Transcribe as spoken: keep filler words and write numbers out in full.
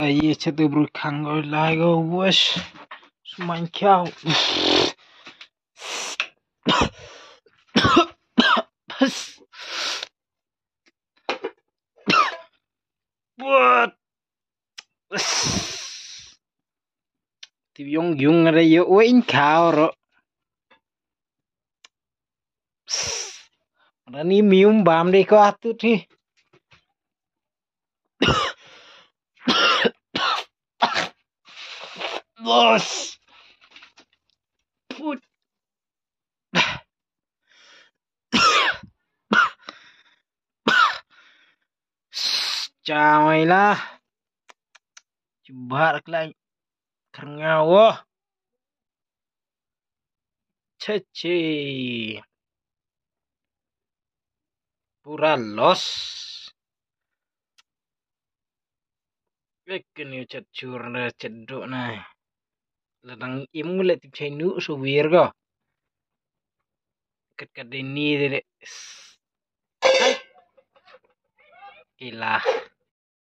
Ai, chat tu bru khang ko lai ko, wes. Smain kau. What? Ti yong yung re yo, wen kau ro. Rani mium bam de ko atu ti. Los. Put. Chawai la. Chibhar klai. Kerngawo. Cheche. Pura los. Wek ni chat chur na chat do na. Ladang imu le tip chai nu so wir go. Kat kat de ni de de. Ila.